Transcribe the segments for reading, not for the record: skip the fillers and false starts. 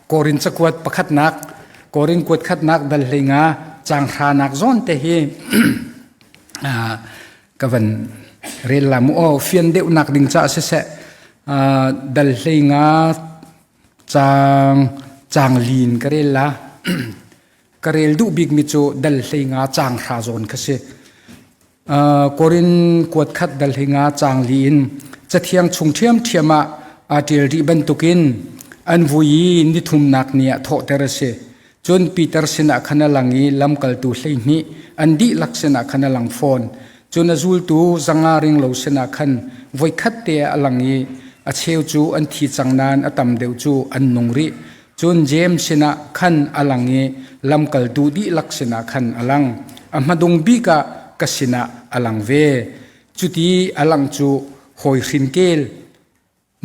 Korin cakuat pakhatnak Korin kuat khatnak dal hleinga caang hranak zawn te hi ka van rel la mu aw fian deuhnak ding caah siseh dal hleinga caang caang lin ka rel la ka rel duh bikmi cu dal hleinga caang hra zawn kha si Korin kuat khat dal hleinga caang li in cathiang chung ṭhiamṭhiam ah aa ṭial rih bantukin an vui i nithumnak ni ah thawhter a si. Cun Peter sinah khan a lang i lamkaltu 12 an dihlak sinah khan a lang fawn. Cun a zultu zanga ringlo sinah khan voikhat te ah a lang i a cheu cu an thi cang nain a tam deuh cu an nung rih. Cun Jeim sinah khan a lang i lamkaltu dihlak sinah khan a lang. A hmadung bik ah ka sinah a lang ve. Cuti a langh cu hawi hrinkel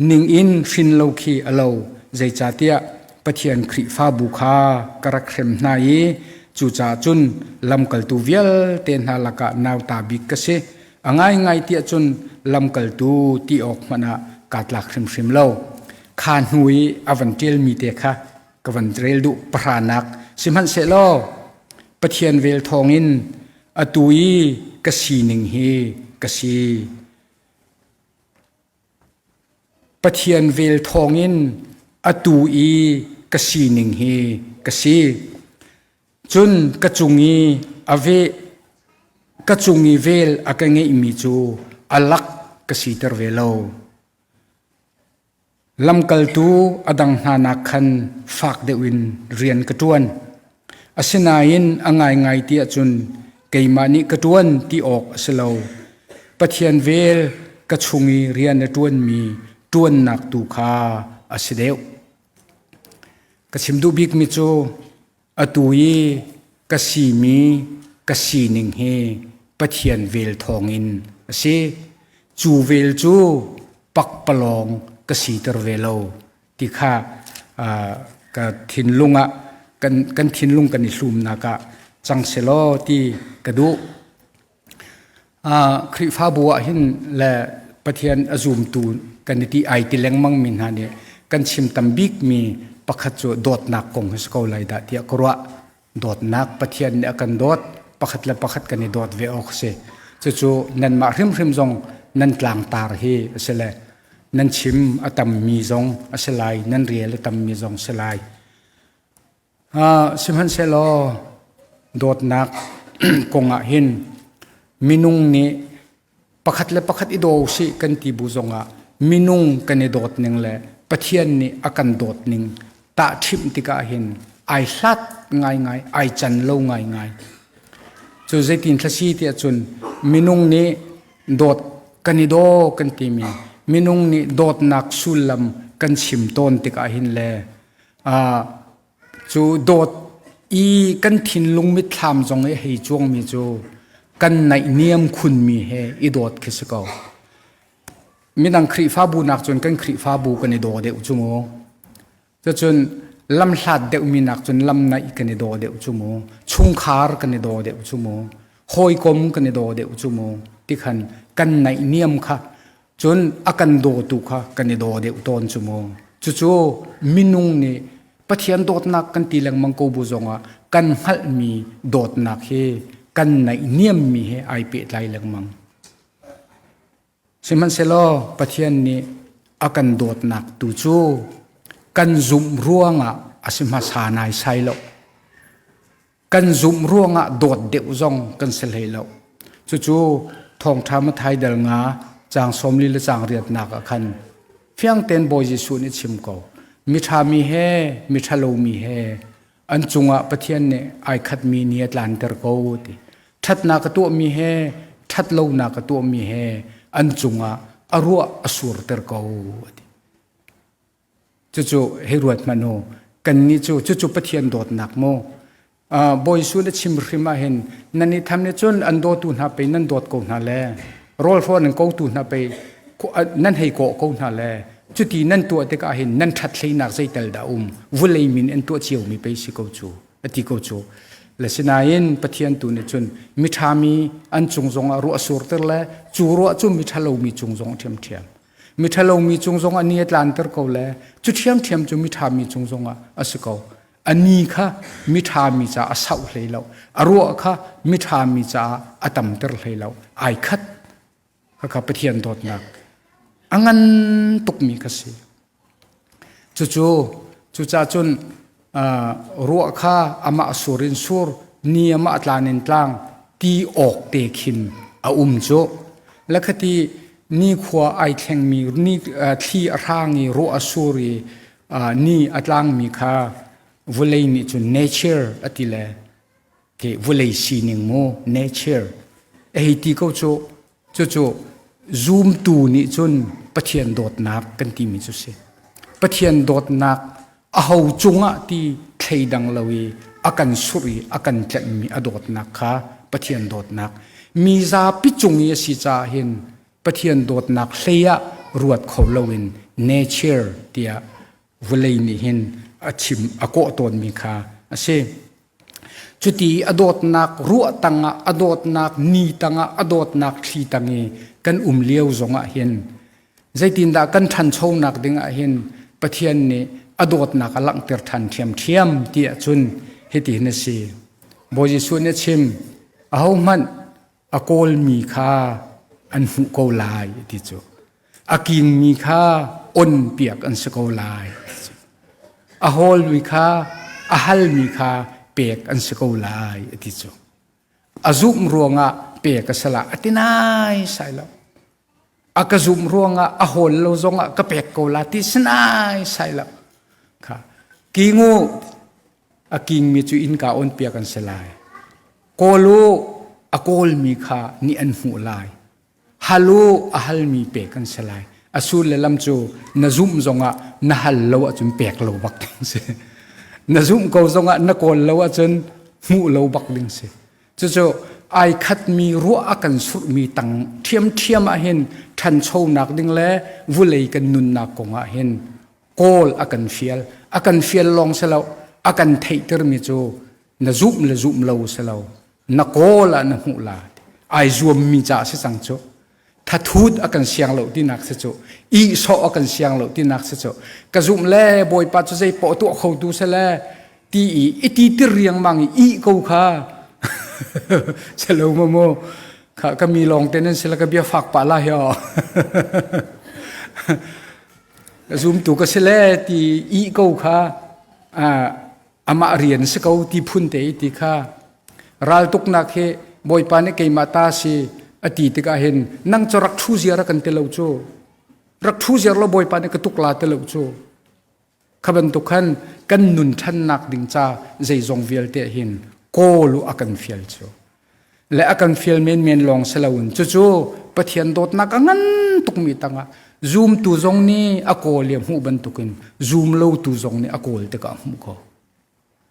ning in hrin lo khi a lo. Zeicahtiah Pathian Khrihfabu kha ka rak hrem hna i cucaah cun lamkaltu vialte hna lakah nauta bik ka si. A ngaingai tiah cun lamkaltu ti awk hmanh ah kaa tlak hrimhrim lo. Kha hnu i a van ṭialmi te kha ka van rel duh pahranak sihmanhsehlaw Pathian vel thawngin atu i ka sining hi ka si. Pathian vel thawngin atu i ka sining hi ka si. Cun ka cung i a ve ka cung i vel a ka ngeihmi cu a lak ka siter ve lo. Lamkaltu a dang hna nakkhan fak deuh in rian ka ṭuan. Asinain a ngaingai ti ahcun keimah nih ka ṭuan ti awk a si lo. Pathian vel ka chung i rian a ṭuanmi ṭuannak tu kha a si deuh. Ka chim duh bikmi cu atu i ka simi ka sining hi Pathian vel thawngin a si. Cu vel cu pakpalawng ka siter ve lo ti kha ka thinlung ah kan thinlung kan i hlumnak ah cang selaw ti ka duh. Khrihfabu ah hin le Pathian a zumtu kan i ti ai ti lengmang mi hna nih kan chim tam bikmi pakhat cu dawtnak kong hi si ko lai dah tiah ka ruah. Dawtnak Pathian nih a kan dawt, pakhat le pakhat kan i dawt ve awk a si. Cucu nanmah hrimhrim zong nan tlangtar hi a si le nan chim a tammi zong a si lai, nan rial a tammi zong a si lai. Sihmanhsehlaw dawtnak kong ah hin minung nih pakhat le pakhat i daw usih kan ti bu zongah minung kan i dawt ning le Pathian nih a kan dawt ning tahṭhimh tikah hin ai hlat ngaingai, ai can lo ngaingai. Cu zeitin thlasi tiah cun minung nih dawt kan i daw kan timi minung nih dawtnak sullam kan chim tawn tikah hin le Cu dawt i kan thinlung mitthlam zong i hei cuangmi cu kan naihniam khunmi he i dawt khi si ko. Midang Khrihfabu nak cun kan Khrihfabu kan i daw deuh cu mu. Cucun lamhlat deuhmi nak cun lam naih kan i daw deuh cu mu. Chungkhar kan i daw deuh cu mu. Hawikom kan i daw deuh cu mu. Tikhan kan naihniam kha Cun a kan dawtu kha kan i daw deuh tawn cu mu. Cucu minung nih Pathian dawtnak kan ti lengmang ko bu zongah kan hngalhmi dawtnak hi kan naihniammi he ai pehtlai lengmang. Sihmanhsehlaw Pathian nih a kan dawtnak tu cu kan zumh ruangah a si hmasa naisai lo. Kan zumh ruangah dawt deuh zong kan si hlei lo. Cucu thawngṭha Mathai dal nga caang 40 le caang riatnak ah khan fiang tein Bawi Jesuh nih chim ko. Miṭha mi he miṭha lomi he an cungah Pathian nih ai khatmi ni a tlanter ko ti. Ṭhatnak a tuahmi he ṭhatlonak a tuahmi he an cungah a ruah a surter ko ti. Cucu hei ruat hmanh u. Kannih cu cucu Pathian dawtnak mu. Bawi Jesuh na chim hrim ah hin nan i tham nih cun an dawtu hna pei nan dawt ko hna le rawl hrawn an kotu hna pei nan hei kawh ko hna le cuti nan tuah tikah hin nan ṭhat hleinak zeital dah um vulei min an tuah ciomi pei si ko cu a ti ko cu le sinain Pathian tu nih cun miṭha mi an cung zongah ruah surter le cu ruah cu miṭha lomi cung zong ṭhiamṭhiam. Miṭhalo mi cung zongah ni a tlanter ko le cu ṭhiamṭhiam cu miṭha mi cung zongah a si ko. A ni kha miṭha mi caah a sauh hlei lo. A ruah kha miṭha mi caah a tamter hlei lo. Ai khat. Khakha Pathian dawtnak a ngan tukmi kha si. Cucu cucaah cun ruah kha amah sur in sur, ni amah tlan in tlang ti awk te khin a um cu. Le khati nikhua ai thlengmi ni thli a hrang i ruah a sur i ni a tlangmi kha vawlei nih cun nature a ti le ke vawlei sining mu nature a hei ti ko cu. Cucu zumtu nih cun Pathian dawtnak kan timi cu si. Pathian dawtnak aho cungah ti thleidang lo i a kan surh i a kan tlenhmi a dawtnak kha Pathian dawtnak. Mi zapi cung i a si caah hin Pathian dawtnak hlei ah ruat kho loin nature tiah vawlei nih hin a chim a kawh tawnmi kha a si. Cuti a dawtnak ruah tangah, a dawtnak ni tangah, a dawtnak thli tang i kan um lio zongah hin zeitindah kan ṭhanchonak dingah hin Pathian nih a dawtnak a langhter ṭhan ṭhiamṭhiam ti ahcun hitihin a si. Bawi Jesuh nih a chim, ahohmanh a kawlmi kha an hmuh ko lai ti cu. A kingmi kha on piak an si ko lai. A hawlmi kha a halmi kha pek an si ko lai ti cu. A zumh ruangah pek a si la a ti nai sai lo. A ka zumh ruangah a hawl lo zongah ka pek ko la ti si nai sai lo. Kha kingu a kingmi cu innka on piak an si lai. Kawl u a kawlmi kha nih an hmuh lai. Hal u a halmi pek an si lai. A sul le lam cu na zumh zongah na hal lo ahcun pek lo bak ding si. Na zumh ko zongah na kawl lo ahcun hmuh lo bak ding si. Cucu ai khatmi ruah a kan surhmi tang ṭhiamṭhiam ah hin ṭhanchonak ding le vulei kan nunnak kong ah hin kawl a kan fial. A kan fial lawng si lo, a kan theihtermi cu na zumh le zumh lo si lo. Na kawl ah na hmuh la. Ai zuammi ca si cang cu. Thathut a kan siang lo tinak si cu. Ihsawh a kan siang lo tinak si cu. Ka zumh le Bawipa cu zei poah tuah kho tu si le ti i i ti tir riangmang i ih ko kha. Selo ma mu. Kha ka mi lawng te nan si la ka bia fak pah la hi aw. Zumtu ka si le ti ih ko kha amah rian si ko ti phun te i ti kha raltuknak hi Bawipa nih keimah ta si a ti tikah hin nang cu rak ṭhu ziar a kan ti lo cu rak ṭhu ziar lo Bawipa nih ka tuk la ti lo cu kha bantuk khan kan nun ṭhannak ding ca zeizong vialte hin kawl u a kan fial cu le a kan fial menmen lawng si loin cucu Pathian dawtnak a ngan tukmi tangah zumtu zong nih a kawl i a hmuh bantukin zum lotu zong nih a kawl tikah a hmuh ko.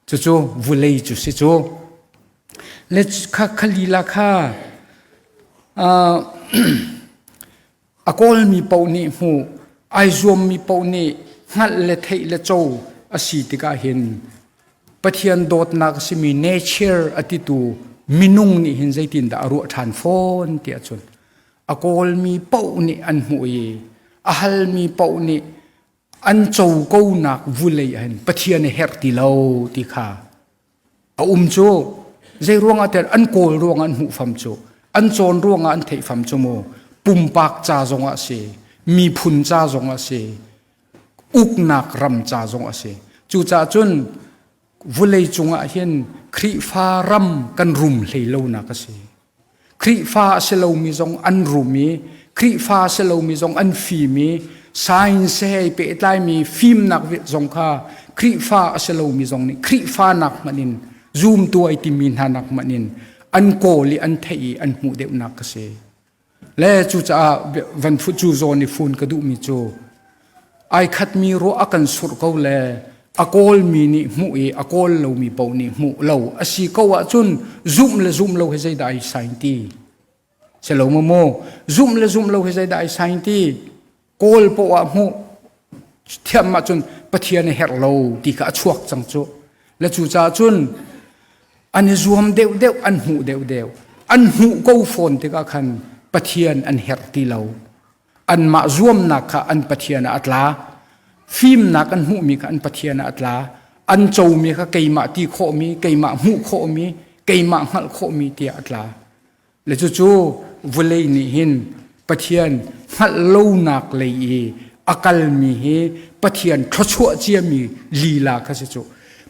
Cucu vulei cu si cu. Le kha khalila kha a kawlmi paoh nih hmuh ai zuammi paoh nih hngalh le theih le co a si tikah hin Pathian dawtnak a simi nature a titu minung nih hin zeitindah a ruah ṭhan fawn ti ahcun a kawlmi paoh nih an hmuh i a halmi paoh nih an co konak vulei ah hin Pathian a herh ti lo ti kha a um cu zei ruangah tiah an kawl ruangah an hmuh fam cu an cawn ruangah an theih fam cu mu pumpak ca zongah a si miphun ca zongah a si uknak ram ca zong a si cucaah cun vulei cungah hin Khrihfa ram kan rum hlei lonak a si Khrihfa a si lomi zong an rum i Khrihfa a si lomi zong an fim i science he pehtlaimi fimnak zong kha Khrihfa a si lomi zong nih Khrihfa nak hmanh in zumtu ai timi hna nak hmanh in an kawl i an theih i an hmuh deuhnak ka si. Le cucaah van cu zawn i fun ka duhmi cu ai khatmi ruah a kan surh ko le a kawlmi nih hmuh i a kawl lomi paoh nih hmuh lo a si ko ahcun zumh le zumh lo hi zeidah ai sain ti si lo maw mu zumh le zumh lo hi zeidah ai sain ti kawl poah ah hmuh thiam ahcun Pathian a herh lo ti kha a chuak cang cu le cucaah cun an i zuam deuhdeuh an hmuh deuhdeuh an hmuh ko fawn tikah khan Pathian an herh ti lo. Anmah zuamnak kha an Pathian ah a tla. Fimnak an hmuhmi kha an Pathian ah a tla. An comi kha keimah ti khawhmi, keimah hmuh khawhmi, keimah hngalh khawhmi tiah a tla. Le cucu vawlei nih hin Pathian hngalh lonak lei i a kalmi hi Pathian thluachuah ciami lila kha si cu.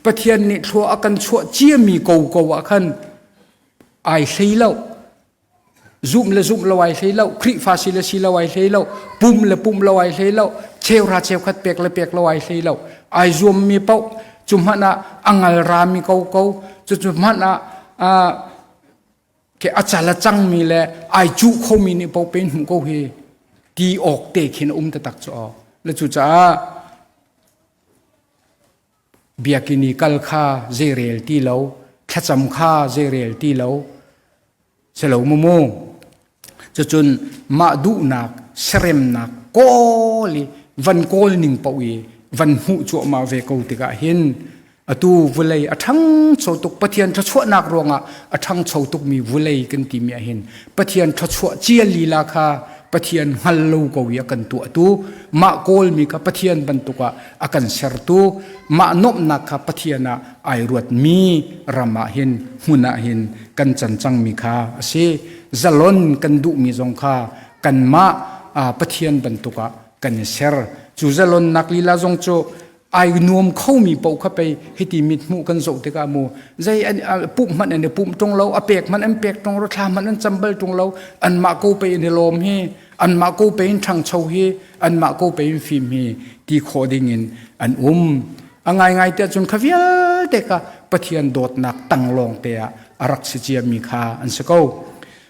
Pathian nih thlua a kan chuah ciami koko ah khan ai hlei lo. Zumh le zumh lo ai hlei lo. Khrihfa si le si lo ai hlei lo. Pum le pum lo ai hlei lo. Cheuhra cheukhat pek le pek lo ai hlei lo. Ai zuammi paoh cu hmanh ah a ngal rami koko cucu hmanh ah ke a cal a cangmi le ai cuh khomi nih po pen hmuh ko hi ti awk te khin a um taktak cu aw le cucaah biakinn i kal kha zeirel ti lo thlacam kha zeirel ti lo selo mu mu cucun mah duhnak seremnak kawl i van kawl ning paoh i van hmuh cuahmah ve ko tikah hin atu vulei a ṭhangcho tuk Pathian thluachuahnak ruangah a ṭhangcho tukmi vulei kan timi ah hin Pathian thluachuah cia lila kha Pathian hngal lo ko i a kan tuahtu mah kawlmi kha Pathian bantuk ah a kan sertu mah nuamhnak kha Pathian ah ai ruatmi ram ah hin hmun ah hin kan can cangmi kha a si zalon kan duhmi zong kha kanmah Pathian bantuk ah kan i ser cu zalonnak lila zong cu ai nuam khomi paoh kha pei hiti mithmuh kan zoh tikah mu zei an pumh hmanh an i pumh ṭung lo a pek hmanh an pek ṭung lo thla hmanh an cam bal ṭung lo anmah ko pei an i lawm hi anmah ko pei in ṭhangcho hi anmah ko pei in fim hi ti khawh ding in an um a ngaingai tiah cun kha vialte kha Pathian dawtnak tang lawng te ah a rak si ciami kha an si ko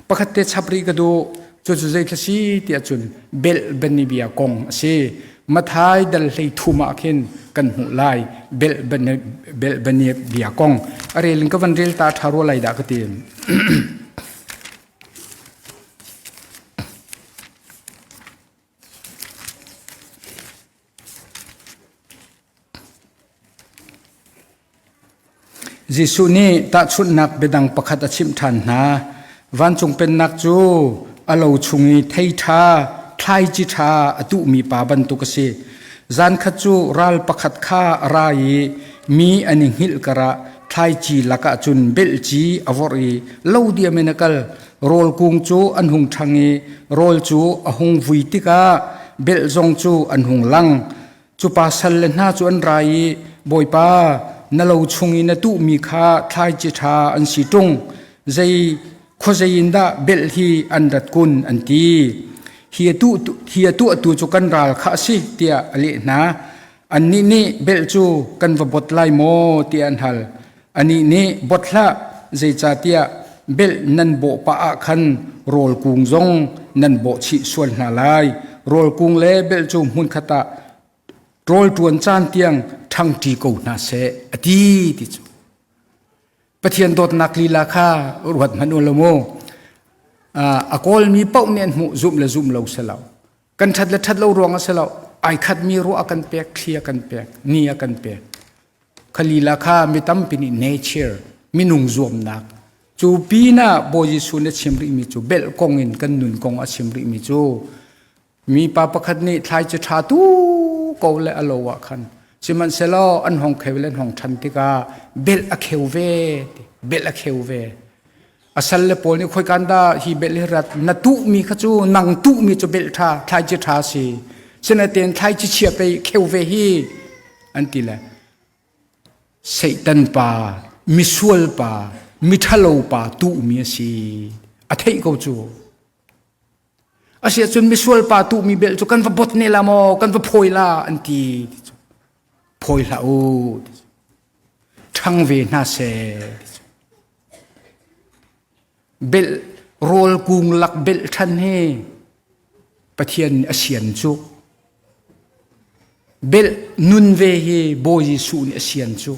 pakhat te chap rih ka duh cucu zei si tiah cun belh banibia kong a si Mathai dal hlei thum ah khin kan hmuh lai belh belh bia kong a rel in ka van rel ta ṭha rua lai dah ka ti. Jesuh nih tahchunhnak biadang pakhat a chimh ṭhan hna. Vancung Pennak cu a lo chung i thei ṭha, thlaici ṭha a tuhmi pa bantuk a si. Zankhat cu ral pakhat kha a ra i mi an i hngilh karah thlaici lakah cun belhci a vorh i lo diam in a kal. Rawl kung cu an hung ṭhang i rawl cu a hung vui tikah belh zong cu an hung lang. Cu pa sal le hna cu an ra i, Bawipa, na lo chung i na tuhmi kha thlaici ṭha an si ṭung. Zei khuazei in dah belh hi an rat kun, an ti. Hi a, tuh, hi a tuahtu cu kan ral kha a si, tiah a leh hna. Annih nih belh cu kan va bot lai maw, tiah an hal. Anih nih, Bot hlah, zeicahtiah belh nan bawh pah ah khan rawl kung zong nan bawh chih sual hna lai. Rawl kung le belh cu hmunkhat ah rawl ṭuan caan tiang ṭhangṭi ko hna seh, a ti ti cu. Pathian dawtnak lila kha ruat hmanh u law mu. A kawlmi paoh nih an hmuh zumh le zumh lo si lo. Kan ṭhat le ṭhat lo ruang a si lo. Ai khatmi ruah a kan pek, thli a kan pek, ni a kan pek. Khalila kha mi tampi nih nature minung zuamnak cu pinah Bawi Jesuh nih a chim rihmi cu belh kong in kan nun kong a chim rihmi cu mipa pakhat nih thlaici ṭha tu ko le a lo ah khan sihmanhsehlaw an hong kheu le an hong ṭhan tikah belh a kheu ve belh a kheu ve a sal le pawl nih khoikan dah hi belh hi rat na tuhmi kha cu nang tuhmi cu belh ṭha thlaici ṭha si sinaten thlaici chia pei kheu ve hi an ti le Satan pa misual pa miṭhalo pa tuhmi a si a theih ko cu asiahcun misual pa tuhmi belh cu kan va bot ne la maw kan va phawi la an ti phawi hlah u ṭhang ve hna seh Belh rawl kung lak belh ṭhan hi Pathian nih a sian cu. Belh nun ve hi Bawi Jesuh nih a sian cu.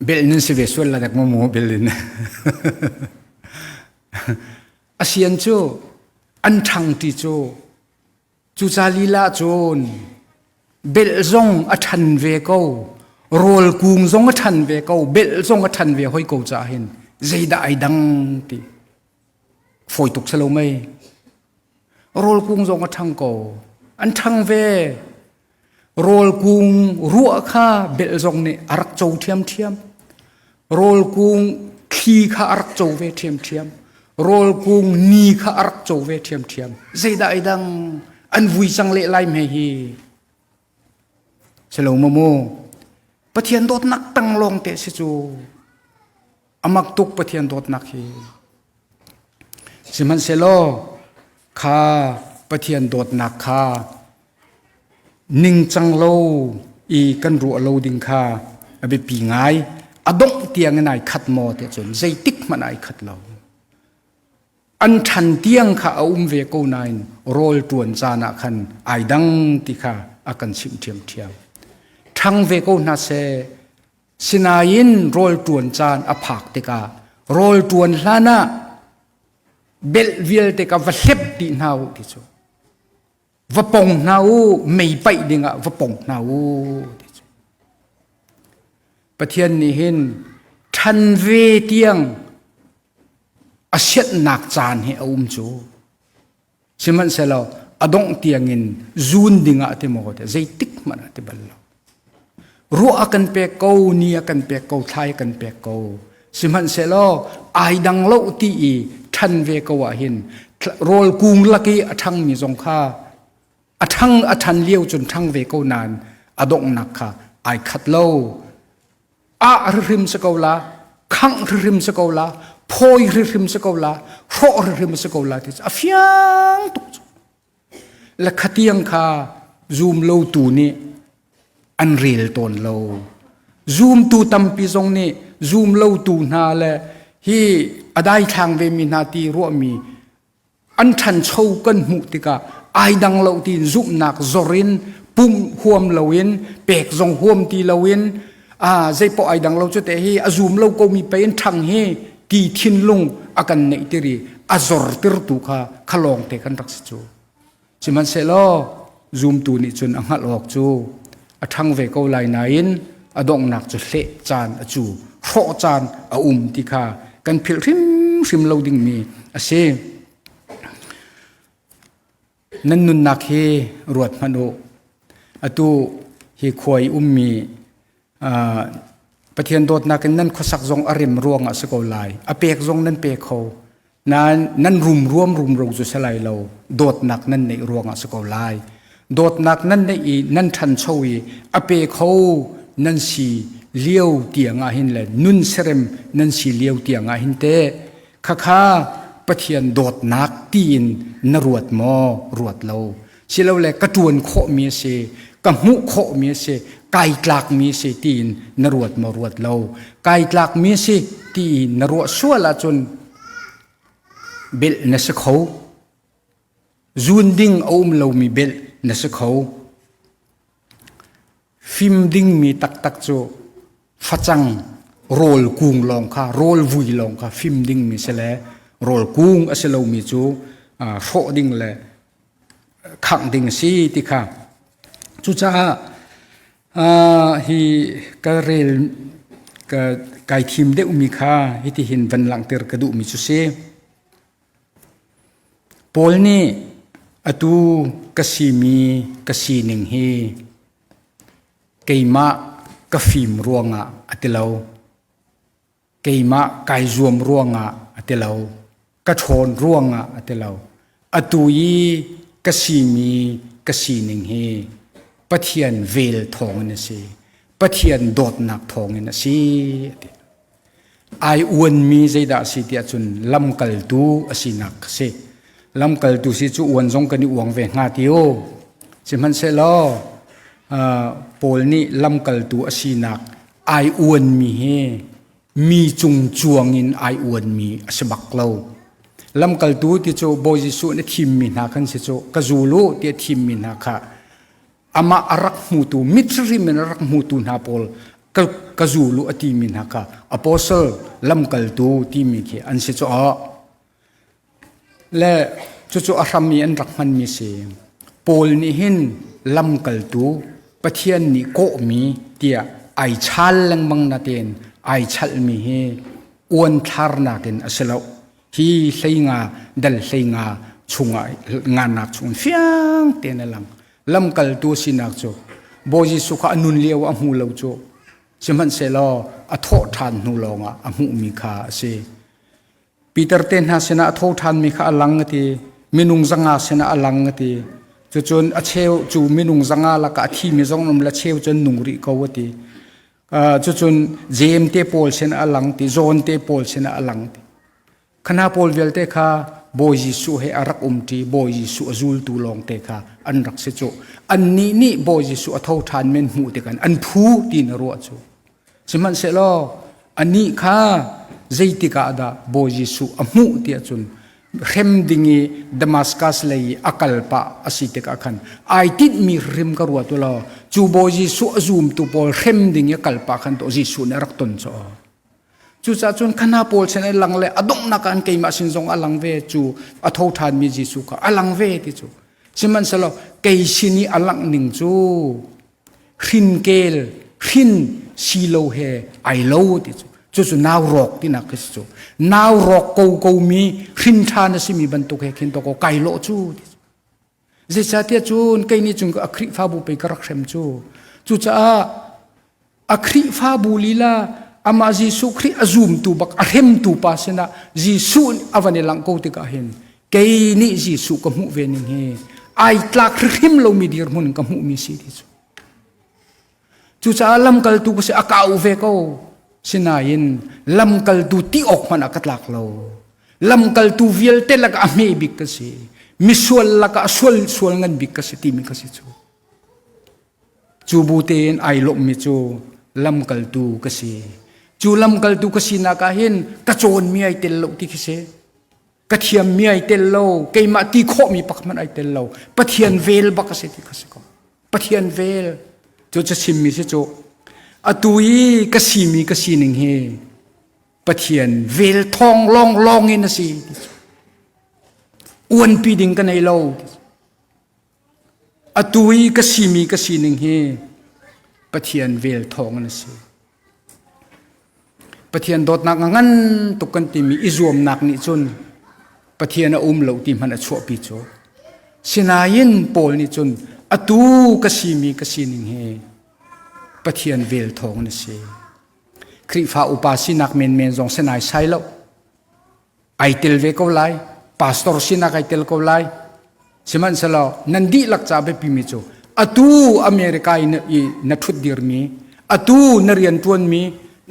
Belh nun si ve sual la dek maw mu bel in. A sian cu an ṭhang ti cu Cuca lila cun belh zong a ṭhan ve ko, rawl kung zong a ṭhan ve ko, belh zong a ṭhan ve hoi ko caah hin zeidah ai dang ti. Fawi tuk si lo mei. Rawl kung zong a ṭhang ko. An ṭhang ve. Rawl kung ruah kha belh zong nih a rak co ṭhiamṭhiam. Rawl kung thli kha a rak co ve ṭhiamṭhiam. Rawl kung ni kha a rak co ve ṭhiamṭhiam. Zeidah ai dang an vui cang leh lai hme hi. Si lo maw mu? Pathian dawtnak tang lawng te si cu. Amak tuk Pathian dawtnak hi. Sihmanhsehlaw kha Pathian dawtnak kha ningcang lo i kan ruah lo ding kha a biapi ngai. A dongh tiang in ai khat maw ti cun zeitik hmanh ai khat lo. An ṭhan tiang kha a um ve ko nain rawl ṭuan caan ah khan ai dang ti kha a kan chimh ṭhiamṭhiam. Ṭhang ve ko hna seh. Sinain rawl ṭuan caan a phak tikah rawl ṭuan hlan ah belh vialte ka va hlep dih hna u ti cu. Va pong hna u, mei paih dingah va pong hna u ti cu. Pathian nih hin ṭhan ve tiang a sianhnak caan hi a um cu. Sihmanhsehlaw a dongh tiangin zun dingah ti maw te zeitik hmanh ah ti bal lo. Ruah a kan pek ko, ni a kan pek ko, thlai a kan pek ko. Sihmanhsehlaw ai dang lo ti i ṭhan ve ko ah hin rawl kung lak i a ṭhangmi zong kha a ṭhang a ṭhan lio cun ṭhang ve ko nain a donghnak kha ai khat lo. Ah hrimhrim si ko la, khangh hrimhrim si ko la, phawi hrimhrim si ko la, hrawh hrimhrim si ko la ti a fiang tuk cu. Le khatiang kha zum lo tu nih an rel tawn lo. Zumtu tampi zong nih zum lo tu hna le hi a daithlang ve mi hna ti ruahmi an ṭhancho kan hmuh tikah ai dang lo tiin zumhnak zor in pumh huam loin pek zong huam ti loin a zeipoh ai dang lo cu te hi a zum lo ko mi pei in ṭhang hi ti thinlung a kan neih tiri a zor tirtu kha khalawng te kan rak si cu. Sihmanhsehlaw zumtu nih cun a hngalh awk cu a ṭhang ve ko lai nain a donghnak cu hleh caan a cu, hrawh caan a um ti kha kan philh hrimhrim lo dingmi a si. Nan nunnak hi ruat hmanh u. Atu hi khua i ummi Pathian dawtnak in nan khuasak zong a rem ruangah si ko lai. A pek zong nan pe kho. Nain nan rum ruam rumro cu si lai lo. Dawtnak nan neih ruangah si ko lai. Dawtnak nan neih i nan ṭhancho i a pe kho nan si lio tiang ah hin le nun serem nan si lio tiang ah hin teh khakha Pathian dawtnak tiin na ruat maw? Ruat lo. Silole ka ṭuan khawhmi a si, ka hmuh khawhmi a si, kai tlakmi a si tiin na ruat maw ruat lo. Kai tlakmi a si ti na ruah sual ahcun belh na si kho. Zun ding a um lomi belh na si kho. Fim dingmi taktak cu facang rawl kung lawng kha rawl vui lawng kha fim dingmi si le rawl kung a si lomi cu hrawh ding le khangh ding a si ti kha. Cucaah hi ka rel ka kai thim deuhmi kha hitihin van langhter ka duhmi cu si. Paul nih atu ka simi ka sining hi keimah ka fim ruangah a ti lo. Keimah kai zuam ruangah a ti lo. Ka ṭhawn ruangah a ti lo. Atu i ka simi ka sining hi Pathian vel thawngin a si. Pathian dawtnak thawngin a si a ti. Ai uanmi zeidah a si tiah cun lamkaltu a sinak a si. Lamkaltu si cu uan zong kan i uang ve hnga ti u. Sihmanhsehlaw Paul nih lamkaltu a sinak ai uanmi hi mi cung cuang in ai uanmi a si bak lo. Lamkaltu ti cu Bawi Jesuh nih a thimmi hna khan si cu ka zul u ti a thimmi hna kha amah a rak hmutu mit hrimhrim in a rak hmutu hna pawl ka, ka zul u a timi hna kha apostle lamkaltu timi khi an si cu Le cucu a hram i an rak hmanmi si. Paul nih hin lamkaltu Pathian nih kawhmi tiah ai chal lengmang natein ai chalmi hi uanthlarnak in a si lo. Hi hleinga dal hleinga chungah nganak chung fiang tein a lang. Lamkaltu sinak cu Bawi Jesuh kha a nun lio a hmu lo cu. Sihmanhsehlaw a thawh ṭhan hnu lawngah a hmuhmi kha a si. Peter te hna sinah a tho ṭhanmi kha a lang a ti. Minung zanga sinah a lang a ti. Cucun a cheu cu minung zanga lakah a thimi zong um le cheu cun nung rih ko a ti. Cucun Jeim te pawl sinah a lang ti, John te pawl sinah a lang ti. Khana pawl vialte kha Bawi Jesuh he a rak umṭi, Bawi Jesuh a zultu lawngte kha an rak si cu. Annih nih Bawi Jesuh a tho ṭhan men hmuh tikhan an phu ti na ruah cu. Sihmanhsehlaw anih kha zeitik ah dah Bawi Jesuh a hmuh tiah cun hrem ding i Damascus lei i a kal pah a si tikah khan ai tinhmi hrim ka ruat u law cu Bawi Jesuh a zumtu pawl hrem ding i a kal pah khan to Jesuh nih a rak ton cu. Cucaah cun khana pawl sin an lang le a donghnak ah an keimah sin zong a lang ve cu a tho ṭhanmi Jesuh kha a lang ve ti cu. Sihmanhsehlaw kei sin i a langh ning cu hrinkel hrin silo he ai lo ti cu. Cucu nau rawk tinak khi si cu. Nau rawk ko ko mi hrin ṭhan a simi bantuk he khin to ko kai lawh cu ti cu. Zeicahtiah cun kei nih cun a Khrihfabu pei ka rak hrem cu. Cucaah a Khrihfabu lila amah Jesuh Khrih a zumtu bak a hremtu pa sinah Jesuh a van i langh ko tikah hin kei nih Jesuh ka hmuh ve ning hi ai tlak hrim lomi dirhmun in ka hmuhmi si ti cu. Cucaah lamkaltu ka si a kau ve ko. Sinain lamkaltu ti awk hmanh ah ka tlak lo. Lamkaltu vialte lakah a hme bik ka si. Misual lakah a sual sual ngan bik ka si timi ka si cu. Cu bu tein ai lawmhmi cu lamkaltu ka si. Cu lamkaltu ka sinak ah hin ka cawnmi ai tel lo ti khi si. Ka thiammi ai tel lo. Keimah ti khawhmi pakhat hmanh ai tel lo. Pathian vel bak a si ti kha si ko. Pathian vel cu ca chimmi si cu atu i ka simi ka sining hi Pathian vel thawng lawng lawng in a si uanpi ding ka nei lo atu i ka simi ka sining hi Pathian vel thawng in a si Pathian dawtnak a ngan tuk kan timi i zuamnak nih cun Pathian a um lo ti hmanh a chuahpi cu. Sinain Paul nih cun atu ka simi ka sining hi Pathian vel thawng in a si. Khrihfa upa sinak menmen zong sinai sai lo. Ai tel ve ko lai. Pastor sinak ai tel ko lai. Sihmanhsehlaw nan dihlak ca biapimi cu atu America i na, i na ṭhut dirmi, atu na rian ṭuanmi,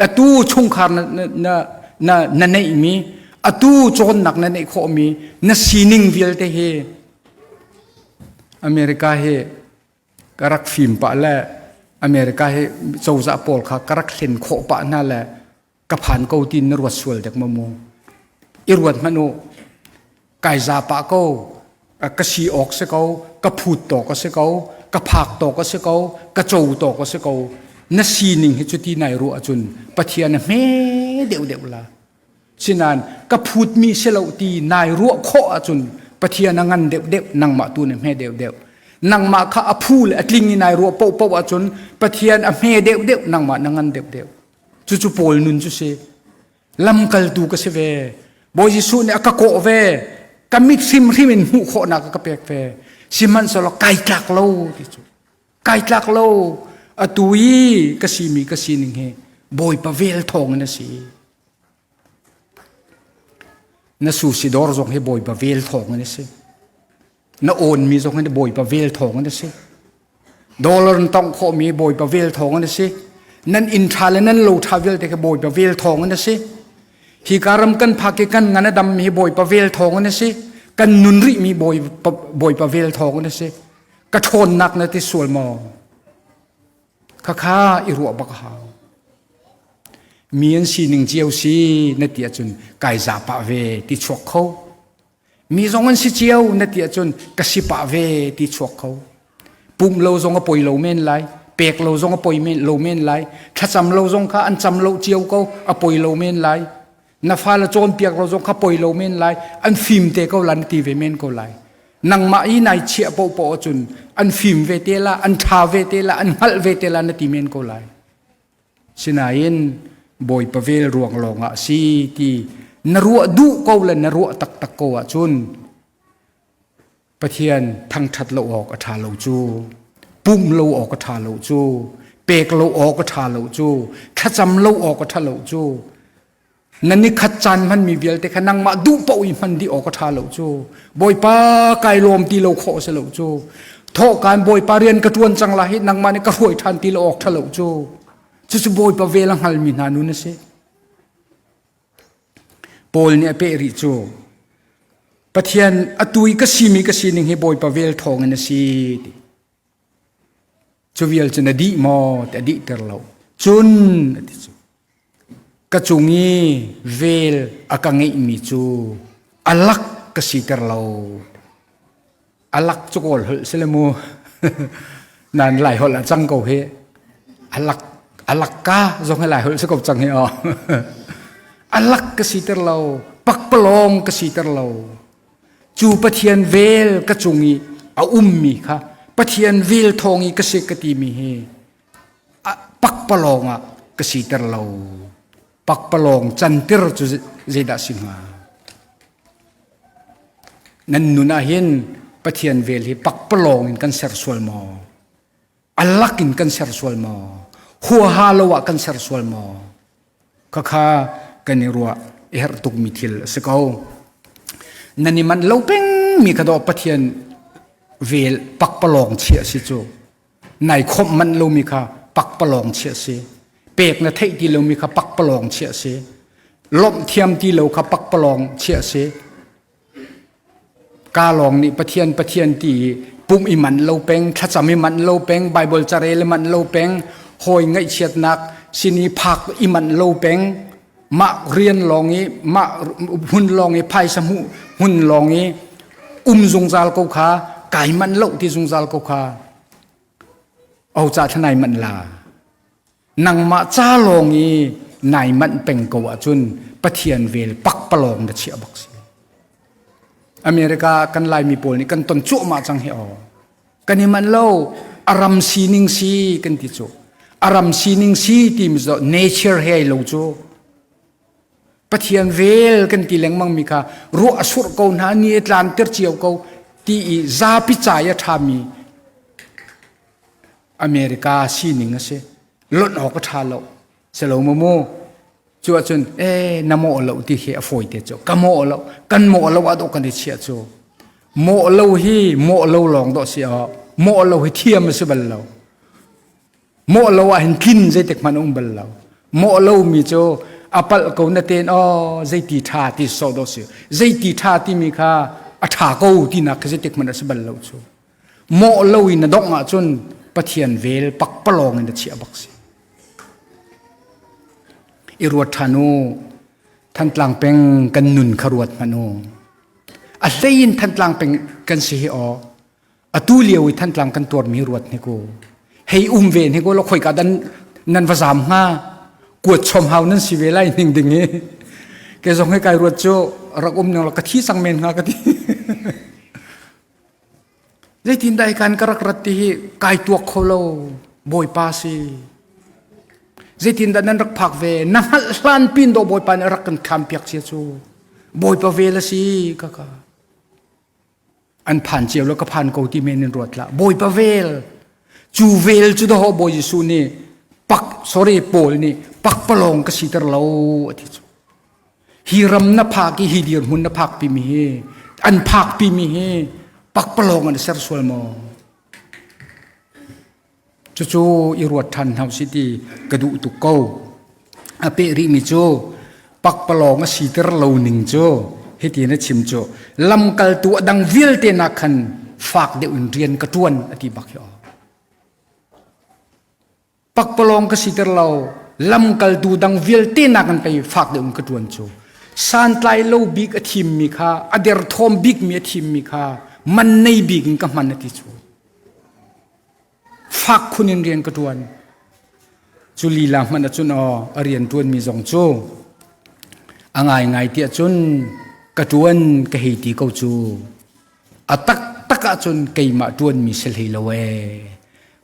atu chungkhar na, na, na, na, na neihmi, atu cawnnak na neih khawhmi, na sining vialte hi America hi ka rak fim pah le America hi cozah pawl kha ka rak hlen khawh pah hna le ka phan ko tin na ruat sual dek ma mu i ruat hmanh u kai za pah ko ka si awk si ko ka phut tawk a si ko ka phak tawk a si ko ka co tawk a si ko na sining hi cuti nai ruah ahcun Pathian a hme deuh deuh la sinain ka phutmi si lo ti nai ruah khawh ahcun Pathian a ngan deuh deuh nangmah tu na hme deuh deuh nangmah kha a phu le a tling i nai ruah paohpaoh ahcun Pathian a hme deuh deuh nangmah na ngan deuh deuh Cucu Paul nun cu si. Lamkaltu ka si ve. Bawi Jesuh nih a ka kawh ve. Ka mit hrimhrim in hmuh khawhnak a ka pek ve. Sihmanhsehlaw kai tlak lo ti cu. Kai tlak lo. Atu i ka simi ka sining hi Bawipa vel thawng in a si. Na sushi dawr zong hi Bawipa vel thawng in a si. Na awnmi zong hi Bawipa vel thawng in a si. Dollar in tongh khawhmi Bawipa vel thawng in a si. Nan inn ṭha le nan lo ṭha vialte khi Bawipa vel thawng in a si. Hi ka ram kan phak i kan ngan a dammi hi Bawipa vel thawng in a si. Kan nun rihmi Bawipa vel thawng in a si. Ka ṭhawnnak na ti sual maw? Khakha i ruah bak a hau. Mi an sining cio si na ti ahcun kai za pah ve ti chuak kho. Mi zong an si cio na ti ahcun ka si pah ve ti chuak kho. Pumh lo zong a poi lo men lai, pek lo zong a poi men lo men lai, thlacam lo zong kha an cam lo cio ko a poi lo men lai. Na fale cawnpiak lo zong kha poi lo men lai, an fim te ko lai na ti ve men ko lai. Nangmah i nai chiah paohpaoh ahcun an fim ve te la, an ṭha ve te la, an hngalh ve te la na ti men ko lai. Sinain Bawipa vel ruang lawngah a si ti Na ruah duh ko le na ruah taktak ko ahcun Pathian thangṭhat lo awk a ṭha lo cu, pumh lo awk a ṭha lo cu, pek lo awk a ṭha lo cu, thlacam lo awk a ṭha lo cu, na nikhat caan hmanmi vialte kha nangmah duh paoh i hman dih awk a ṭha lo cu. Bawipa kai lawm ti lo khawh a si lo cu. Thawhkaan Bawipa rian ka ṭuan cang la hi nangmah nih ka hruai ṭhan ti lo awk ṭha lo cu. Cucu Bawipa vel a hngalmi hna nun a si. Paul nih a peh rih cu Pathian atu i ka simi ka sining hi Bawipa vel thawngin a si ti. Cu vial cu na dih maw ti a dihter lo. Cun a ti cu ka cung i vel a ka ngeihmi cu a lak ka siter lo. A lak cu kawl holh si le mu. Nan lai holh a cang ko hi. A lak a lak ka zong hi lai holh si ko cang hi aw. A lak ka siter lo. Pakpalawng ka siter lo. Cu Pathian vel ka cung i a ummi kha Pathian vel thawng i ka si ka timi hi pakpalawng ah ka siter lo. Pakpalawng cantir cu zeidah si hnga? Nan nun ah hin Pathian vel hi pakpalawng in kan ser sual maw? A lak in kan ser sual maw? Huaha lo ah kan ser sual maw? Khakha kan i ruah i herh tukmi thil a si ko. Nan i manh lo pengmi kha dawh Pathian vel pakpalawng chiah si cu. Nai khawmh manh lomi kha pakpalawng chiah si. Pek na theih ti lomi kha pakpalawng chiah si. Lawmh thiam ti lo kha pakpalawng chiah si. Ka lawng nih Pathian Pathian ti i pumh i manh lo peng, thlacam i manh lo peng, Baibal carel i manh lo peng, hawi ngaihchiatnak sin i phak i manh lo peng, mah rian lawng i mah hmun lawng i phaisa hmuh hmun lawng i um zungzal ko kha kai manh lo ti zungzal ko kha au ca thlanai manh la nangmah ca lawng i nai manh peng ko ahcun Pathian vel pakpalawng na chiah bak si America kan Laimi pawl nih kan ton cuahmah cang hi aw kan i manh lo a ram sining si kan ti cu a ram sining si ti mi cu nature he ai lo cu Pathian vel kan ti lengmang mi kha ruah a surh ko hna ni a tlan tir cio ko ti i zapi cai a ṭhami America sining a si lonh awk a ṭha lo selo maw mu Cu ahcun ee na mawh lo ti hi a fawi te cu ka mawh lo kan mawh lo ah dawh kan i chiah cu mawh lo hi mawh lo lawng dawh si awk mawh lo hi thiam a si bal lo mawh lo ah hin tlin zeitik hmanh a um bal lo mawh lo mi cu a palh ko na ten aw zeiti ṭha ti so dawh si zeiti ṭha timi kha a ṭha ko tinak kha zeitik hmanh a si bal lo cu mawh lo in na dongh ahcun Pathian vel pakpalawng in na chiah bak si I ruat ṭhan u. Thantlang peng kan nun kha ruat hmanh u. A hlei in Thantlang peng kan si hi aw. Atu lio i Thantlang kan tuarmi ruat hnik u. Hei um ve hnik u law khoika dan nan va zaam hnga. Kuat chom hau nan si ve lai ning ding i. Ke zong hi kai ruat cu rak um ning law ka thi sang men hnga ka ti. Zeitindah hi kan ka rak rat ti hi kai tuak kho lo Bawipa si. Zeitindah nan rak phak ve na hngalh hlan pin do Bawipa nih rak kan kham piak cia cu Bawipa vel a si kaka. An phan cio lo ka phan ko ti men in ruat lah Bawipa vel cu vel cu daho Bawi Jesuh nih pak sorry Paul nih pakpalawng ka siter lo a ti cu. Hi ram na phak i hi dirhmun na phak pimi hi an phak pimi hi pakpalawng an ser sual maw? Cucu i ruat ṭhan hna usih ti ka duh tuk ko. A peh rihmi cu pakpalawng a siter lo ning cu hiti na chim cu lamkaltu a dang vialte nak khan fak deuh in rian ka ṭuan a ti bak hi aw. Pakpalawng ka siter lo, lamkaltu dang vialte nakin pei fak deuh in ka ṭuan cu. Santlai lo bik a thimmi kha, a derthawm bikmi a thimmi kha man nei bik in ka hman a ti cu. Fak khun in rian ka ṭuan. Cu lila hmanh ahcun aw, a rian ṭuanmi zong cu a ngaingai tiah cun ka ṭuan ka hei ti ko cu. A taktak ahcun keimah ṭuanmi si hlei lo ee.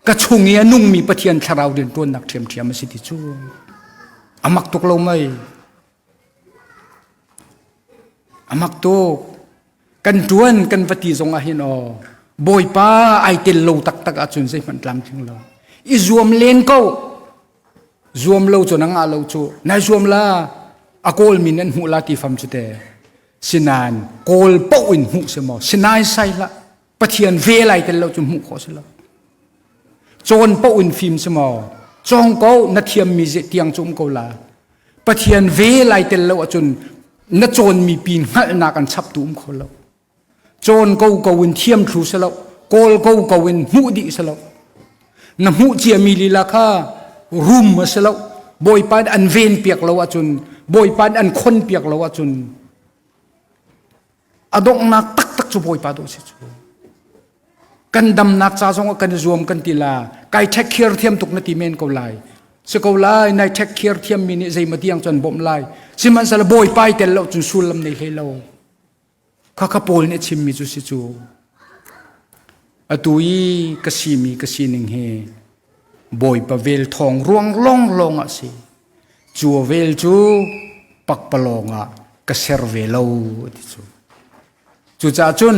Ka chung i a nungmi Pathian thlarau rian ṭuannak ṭhiamṭhiam a si ti cu. A mak tuk lo mei. Amak tuk. Kan ṭuan kan va ti zong ah hin aw Bawipa ai tel lo taktak ahcun zeihmanh tlamtling lo. I zuam len ko. Zuam lo cu na ngah lo cu. Nai zuam la. A kawl min an hmuh la ti fam cu te. Sinain kawl paoh in hmuh si maw? Sinai sai hlah. Pathian vel ai tel lo cu hmuh khawh si lo. Cawn paoh in fim si maw? Cawng ko na thiammi tiang cu um ko la. Pathian vel ai tel lo ahcun na cawnmi pin hngalhnak an chaptu um kho lo. Cawn ko ko in thiam thlu si lo. Kawl ko ko in hmuh dih si lo. Na hmuh ciami lila kha rum a si lo. Bawipa an ven piak lo ahcun Bawipa an khon piak lo ahcun a donghnak taktak cu Bawipa dawh si cu. Kan damnak ca zong ah kan i zuam kan ti la. Kai take care thiam tuk na ti men ko lai. Si ko lai, nai take care thiam mi nih zeimaw tiang cun bawmh lai. Sihmanhsehlaw Bawipa i tel lo cun sullam nei hlei lo. Khakha Paul nih a chimmi cu si cu. Atu i ka simi ka sining hi Bawipa vel thawng ruang lawnglawng ah si. Cu vel cu pakpalawng ah ka ser ve lo ti cu. Cucaah cun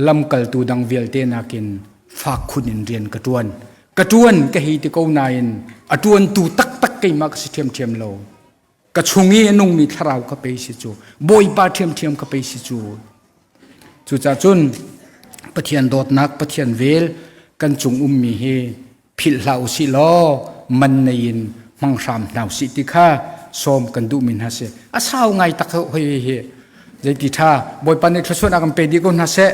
lamkaltu dang vialte nakin fak khun in rian ka ṭuan. Ka ṭuan ka hei ti ko nain a ṭuantu taktak keimah ka si ṭhiamṭhiam lo. Ka chung i a nungmi thlarau ka pei si cu. Bawipa ṭhiamṭhiam ka pei si cu. Cucaah cun Pathian dawtnak, Pathian vel kan cung ummi hi philh hlah usih law man nei in hmang hram hna usih ti kha sawm kan duhmi hna si. A sau ngai tak hoi hi. Zeiti ṭha Bawipa nih thluachuahnak kan pe dih ko hna seh.